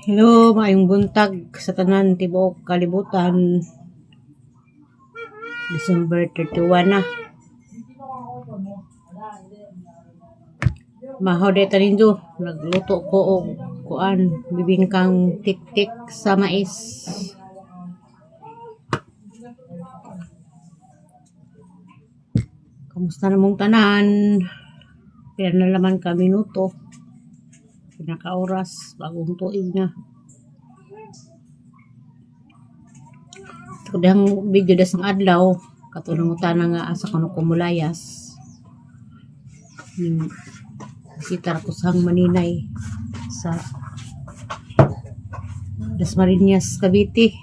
Hello, maayong buntag sa tanan tibuok kalibutan. December 31 na. Mahaw day tanindo, nagluto ko og kuan bibingkang tiktik sa mais. Kamusta na mong tanan? Pila na laman ka minuto? Pila ka oras bagong tuig na. Kudang video dasang adlaw kato nangutana nga asa kuno kumulayas. Bisita ra ko sa Maninay sa Dasmariñas, Cavite.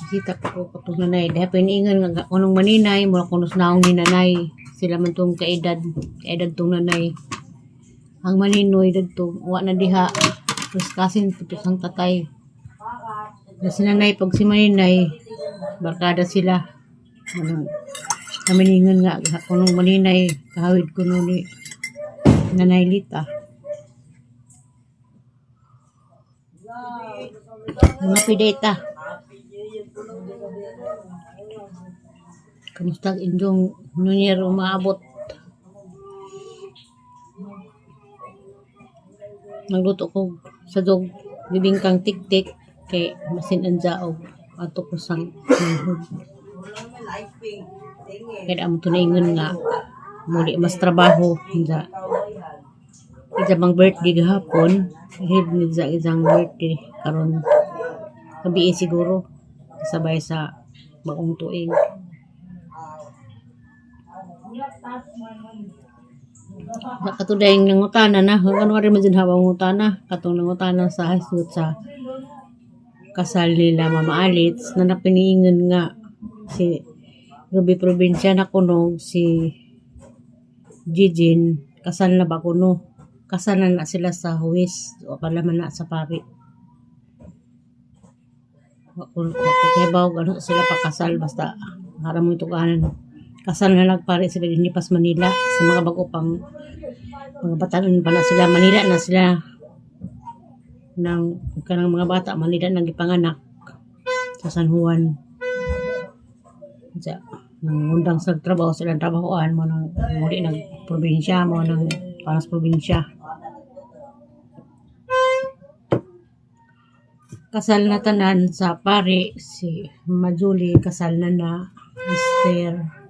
Bisita ko katong nanay. Dahil piniingan nga kunong Maninay, mura kuno sa naong ni nanay. Sila man tong kaedad, kaedad tong nanay. Ang Maninoy dadto, wa na diha. Terus kasin putos ang tatay. Na si nanay, pag si Maninay, barkada sila. Ano, naminingan nga, kunong Maninay, kahawid ko ni Nanay Lita. Mga pideta. Kamusta ang inyong New Year umaabot? Nagluto ko sa dog bibingkang tiktik kay masin anja og ato ko sang manghod. Kaya amo to naingon nga muli mas trabaho unja. Isa bang birthday gahapon, hid ni sa isang birthday karon gabi siguro kasabay sa bagong tuig. Sa katuday nangutana na, ano rin man din habang ngutana, katong nangutana sa hasut sa kasal nila Mama Alits, na napiniingon nga si Ruby Provincia na kuno si Jijin, kasal na ba kuno? Kasal na na sila sa huwis, o pala man na sa pari. Wa ko kibaw, ano sila pakasal, basta haram mo ituganan. Kasal na nagpari sila dinhi pas Manila sa mga bago pang mga batanon pa na sila Manila na sila ng kanang mga bata Manila nang gipanganak sa San Juan. Sa nang undang sa trabaho silang trabahoan mo nang muli nag probinsya mo nang para sa probinsya. Kasal na tanan sa pare si Majuli kasal na na Esther.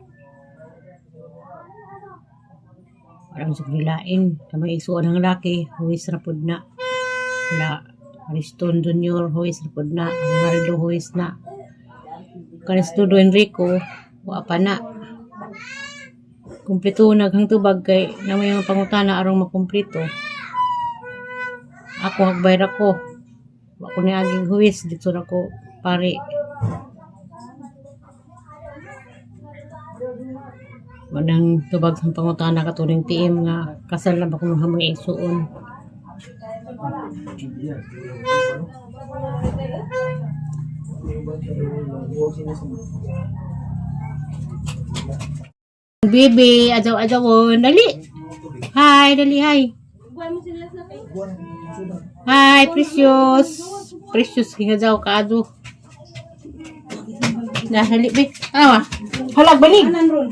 Alam sa nilain kamay isuon ang laki huwis ra pud na. Sila Ariston Jr. huwis ra pud na, Ronaldo huwis na. Kanis Dodo Enrico wa pa na. Kumpleto naghang tubag kay na may mga pangutana arong makumpleto. Ako hagbay ra ko. Wa ko niaging huwis dito ra ko pare. Manang tubag sa pangutana katuning TM nga kasal na ba kuno mga isuon. Bibi, ajaw-ajaw dali. Hi, dali hi. Hi, Precious. Precious hingajaw ka ajo. Na, dali be. Ano ba? Halag banig. Anan ron?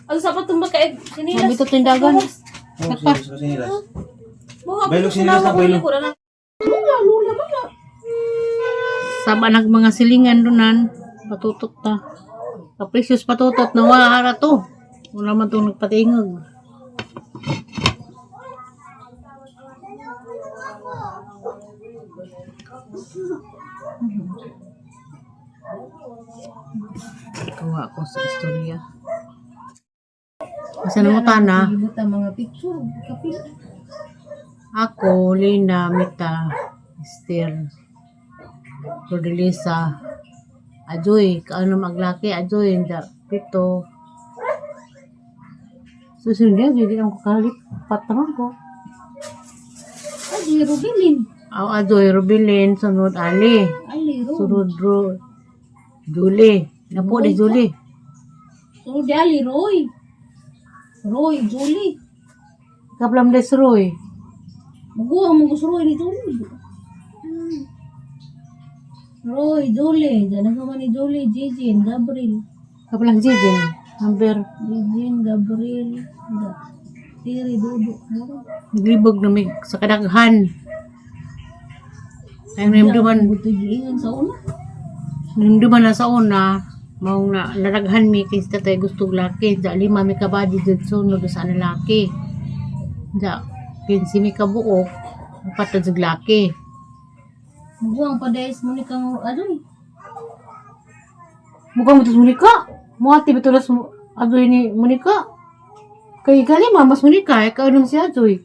Ano sa patumba kay sinilas? Mabito tindagan. Oh, sinilas ka sinilas. Buha Bailo, sinilas na, bailo. Lula, mga. Sama nag mga silingan donan. Patutot ta. Ka-Precious patutot na wala hara to. Wala man tong nagpatingog. Kuha ko sa istorya. Asa nang utana? Limot ang mga picture. Kapil. Ako, Lina, Mita, Esther, Rodelisa, Ajoy, kaano maglaki, Ajoy, hindi, Pito. Susunod yan, hindi ako kalit, patang ko. Ay, di Rubilin. Aw, Ajoy, Rubilin, sunod Ali, Ali, Ro. sunod Ro, Julie, napo di Julie. Sunod di Ali, Roy. Roy, Julie. Kaplam des Roy. Maguwang mo gusto Roy ni Julie. Roy, Julie. Diyan ang ni Julie, Gigi, and Gabriel. Kapalang Jijin. Number. Gigi, Gabriel. Tiri, Dudo. Ano? Naglibog na may sa kadaghan. Ay, naimduman, Buto giingan sa una. naimduman na sa una, maong na, naraghan mi kay sa tatay gusto og laki. Sa lima mi kabadi dyan sunod sa laki. Sa 15 mi kabuok, patad sa laki. Maguwang pa days mo ni kang adoy. Mukhang mo Monica. Muati bitulas mo adoy ni Monica. Kay kalima mas Monica eh kaunom si Adoy.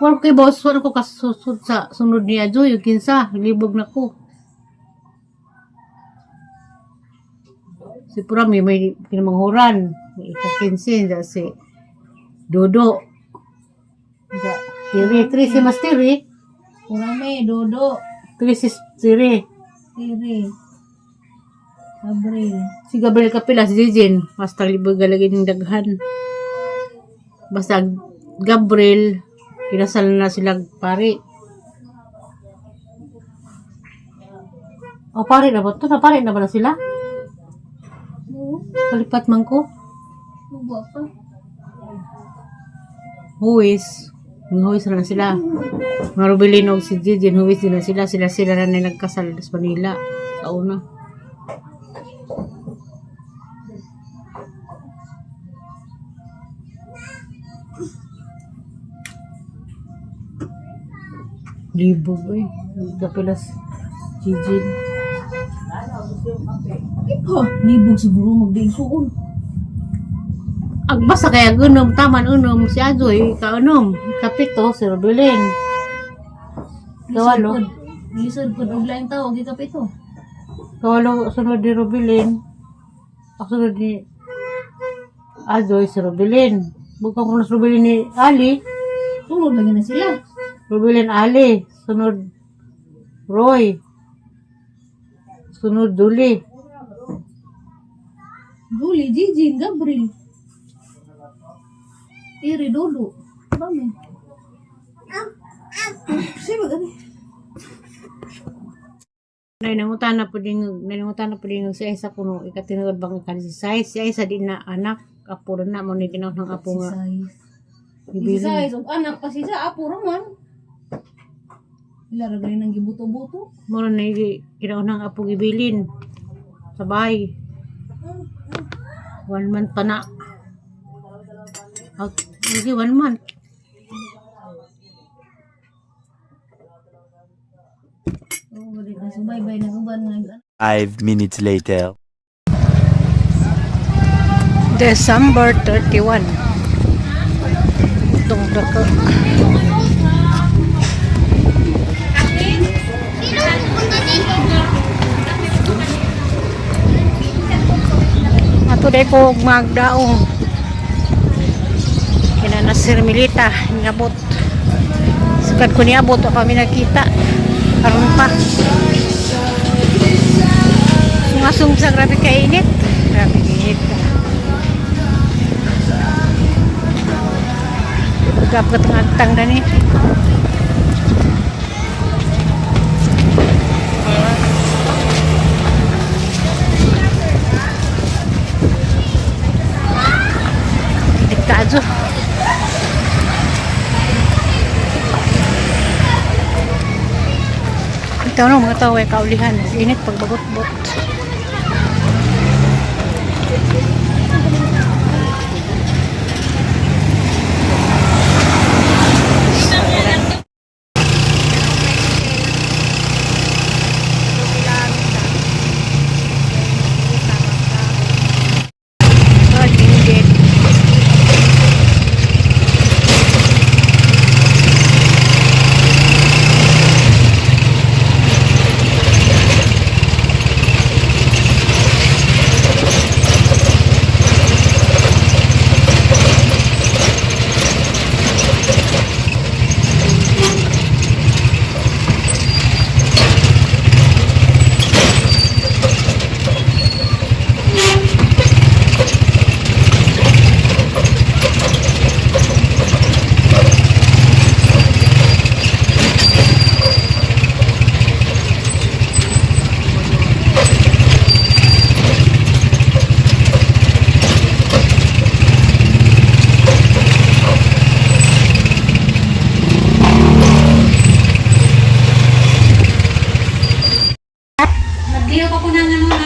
Wala kay boss, wala ko kasusod sa sunod ni Adoy, yung kinsa, libog na ko. Si Purami may kinamanghuran, may ika-kinsin, da si Dodo. Da, tiri, tiri si Mas Tiri, Kurame, Dodo, tiri si Tiri. Tiri, Gabriel. Si Gabriel Capila, si Jijin, basta libog galagin ng daghan. Basta Gabriel, kinasal na sila pare. O pare na ba ito? Napare na ba na sila? Oo, Palipat man ko. maguwa pa. Huwis. Mga huwis na sila. Mga Rubilino si Jijin, huwis din na sila. Sila-sila na na nagkasal sa Manila. Sa una. Libog eh. Kapilas Jijin. Ipa, libog siguro magdaigsuon. Agbasa kaya gunom, taman unom, si Azoy, kaunom. Kapito, si Rubilin. Kawalo. Lisod pod og laing tawo gikapito. Kawalo, sunod ni Rubilin. Ang sunod ni Azoy, si Rubilin. Bukang ko na si Rubilin ni Ali. Sunod lagi na sila. Rubilin Ali. Sunod Roy. Sunod Duli. Julie, Gigi, Gabriel. Tiri, Dodo. Kurame. Sino gani? Nay nangutan na po din si Aisa kuno ikatinod bang ikan si Sai. Si Aisa di na anak. Apo na mo ni ginaw ng apo nga. Si Sai. Si Ibilin. Sai, og anak pa si Sai, apo ra man. Ila ra gani nang gibuto-buto. Mura na ginaw ng apo gibilin. Sa bahay. One month pa na. Out, hindi, one month. Oh, di na subaybay na uban nag 5 minutes later. December 31. Itong dako. Ato day ko magdaong. Kina na Sir Milita, inabot. Sukad ko niabot, wa pa mi nagkita. Karon pa. Sungasong sa grabe kainit. Grabe kainit. Gapot ng agtang dani. Diktazo. Ito no, mga tao ay kaulihan. Init pagbagot-bot. God, init.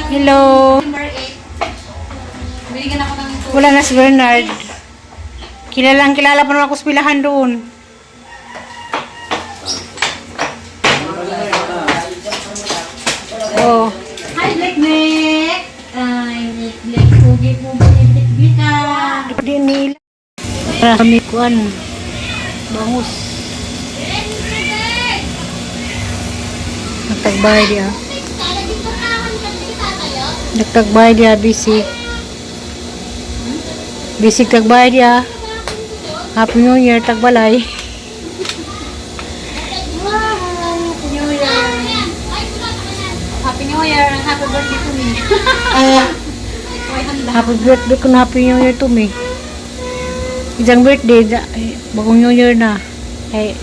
Hello. Number 8. Binigyan ako ng Wala na si Bernard. Kilalang kilala pa naman ako sa pilahan doon. Oh. Hi, Black Black! Ay, Black Black. Pugi, pugi, Black Black ah. Di nila. Kami kuan. Bangus. Nagtagbay diya. Nagtagbay diya, bisik. Bisik tagbay diya. Happy New Year, tagbalay. Happy New Year! Happy New Year and happy birthday to me. Way handa. Happy birthday kun Happy New Year to me. Isang birthday, eh, bagong New Year na. Eh,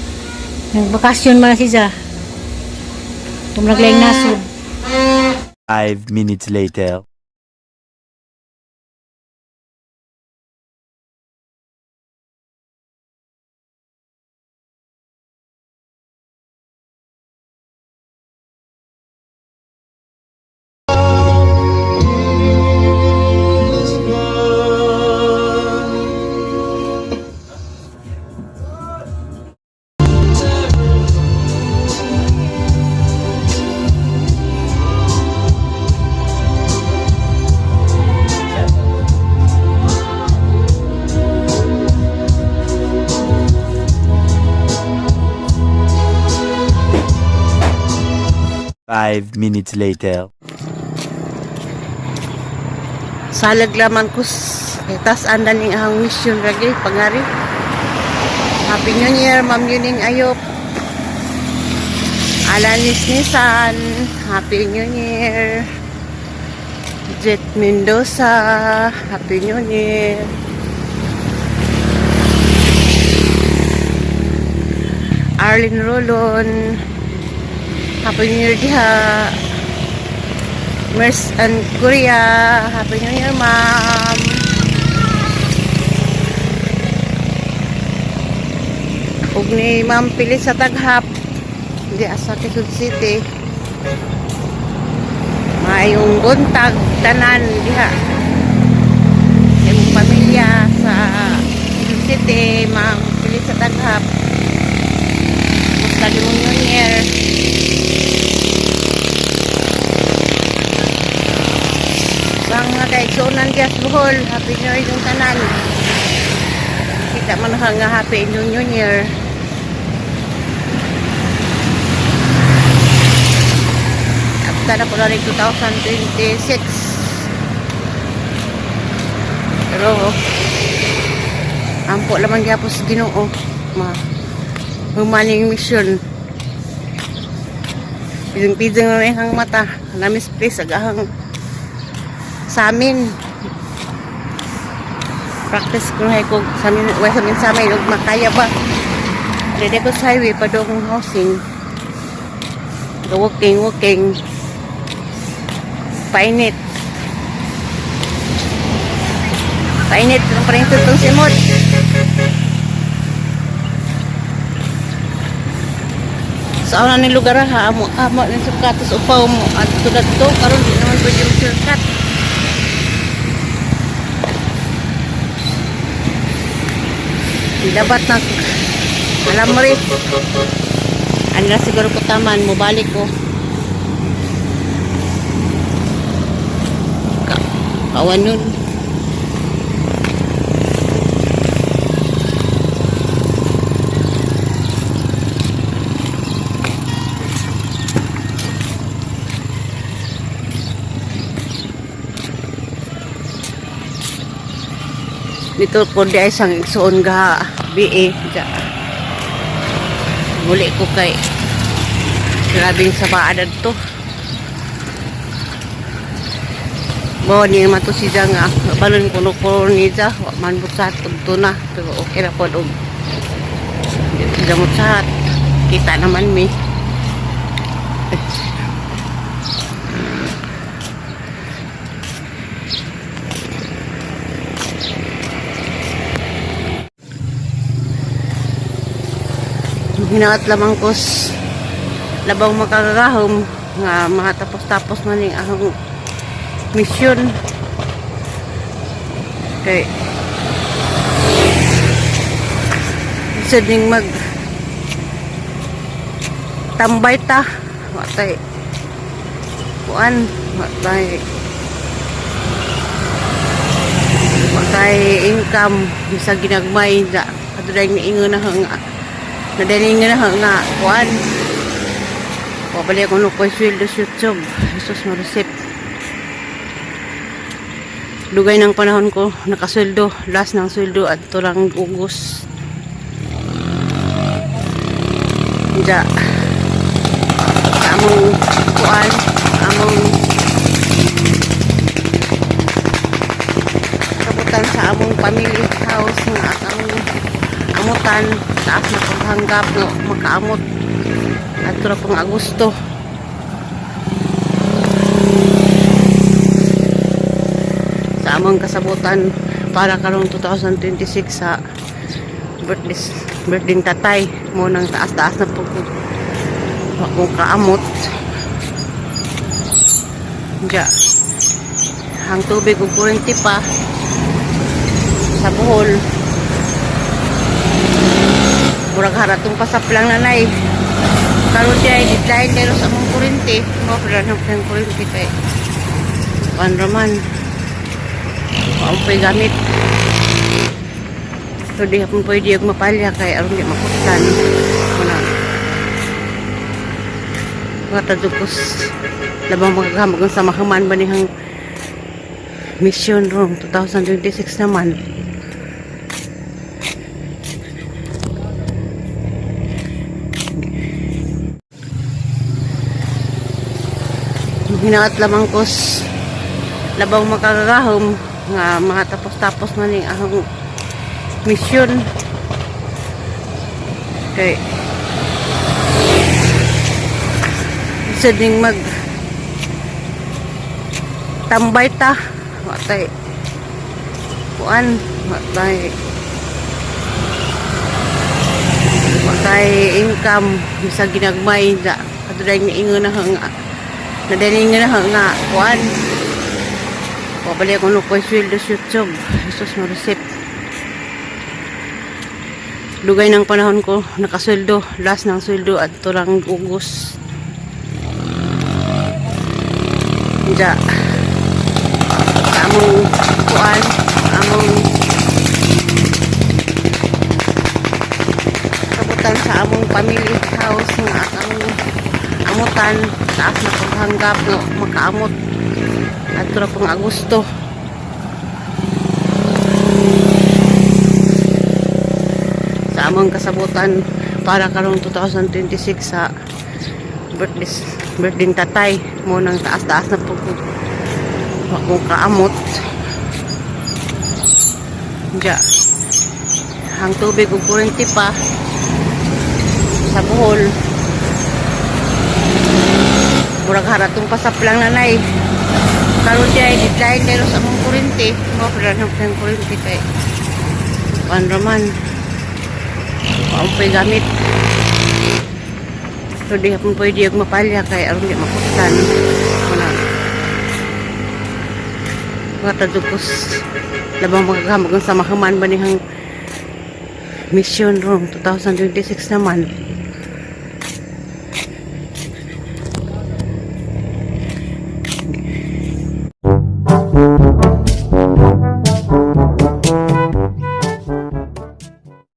nagbakasyon man na siya. Tumlaglayng nasod. 5 minutes later. 5 minutes later. Salag lamang ko tas andan ning ahang mission ragi pangari. Happy New Year, Ma'am Yuning Ayop. Alanis Nisan, Happy New Year. Jet Mendoza, Happy New Year. Arlene Rolon, Happy New Year diha. Mers and Korea. Happy New Year, ma'am. Ug ni Ma'am Pili sa Taghap. Di asa Quezon City. Maayong buntag tanan diha. Sa imong pamilya sa Quezon City, Ma'am Pili sa Taghap. Kumusta imong New Year? Bang mga kaigsuonan diya sa Bohol, Happy New Year yung tanan. Kita man ka nga Happy New Year. After na ko na rin 2026. Pero, ampo lamang gyapon sa Ginoo. Ma, humaning mission. Piling-piling na rin ang mata. Namis please, agahang sa amin. Practice ko na ko sa amin, wa sa amin ug makaya ba. Ready ko sa highway padung housing. Go walking, walking. Painit. Painit lang pa rin tutong simot. Sa una ni lugar ha, amo amo ni sukatos upaw mo at tulad to karon di naman pwede mo shortcut. Dapat na alam mo rin. Ano na siguro ko taman, mo balik ko. Kawan nun. Dito po di ay sang igsuon ga BA ga. Muli ko kay grabing sabaan to. Mo ni naman to siya nga balon kuno ko ni ja wa man butsat ug tuna pero okay ra pod og di siya mutsat. Kita naman mi. Hinaat lamang ko labang makagagahom nga mga tapos-tapos man ning ahong Mission. Kay sad ning mag tambay ta, watay kuan, watay income, bisag ginagmay da adunay ingon na nga nadaling nga na nga kuan. Pabalik ako no ko sweldo sa YouTube. Jesus marisip. Dugay ng panahon ko nakasweldo, last ng sweldo at lang August. Ja. Among kuan, among kabutan sa among family house nga at among amutan, taas na paghanggap nga makaamot at ra pang Agosto sa among kasabutan para karong 2026 sa birthday birthday tatay mo nang taas-taas na pag akong kaamot. Ja, ang tubig ug kuryente pa sa Bohol, murag haratong pasaplang nanay. Karon di ay deadline nero sa among kuryente mo pero nang kuryente kay kuan raman, wa pa'y gamit. So di hapon pwede og mapalya kay aron di makutan muna. Mga tadugos labang magagamag sa mahaman ba nihang mission room 2026 naman. Hinaat lamang kos labang makagagahom nga mga tapos-tapos na ning ahong mission kay sad ning mag tambay ta, watay kuan, watay income, bisag ginagmay da adunay ingon na nga nadaling nga na nga kuan. Pabalik ako no ko sweldo sa YouTube. Jesus marisip. Dugay ng panahon ko nakasweldo, last ng sweldo at lang August. Ja. Among kuan, among kabutan sa among family house nga at among amutan, taas na paghanggap nga makaamot at ra pang Agosto sa among kasabutan para karong 2026 sa birthday birthday tatay mo nang taas-taas na pag akong kaamot. Ja, ang tubig ug kuryente pa sa Bohol, murag haratong pasaplang nanay. Karon di ay deadline nero sa among kuryente mo pero nang kuryente kay kuan raman, wa pa'y gamit. So di hapon pwede og mapalya kay aron di makutan muna. Mga tadugos labang magagamag sa mahaman ba nihang mission room 2026 naman.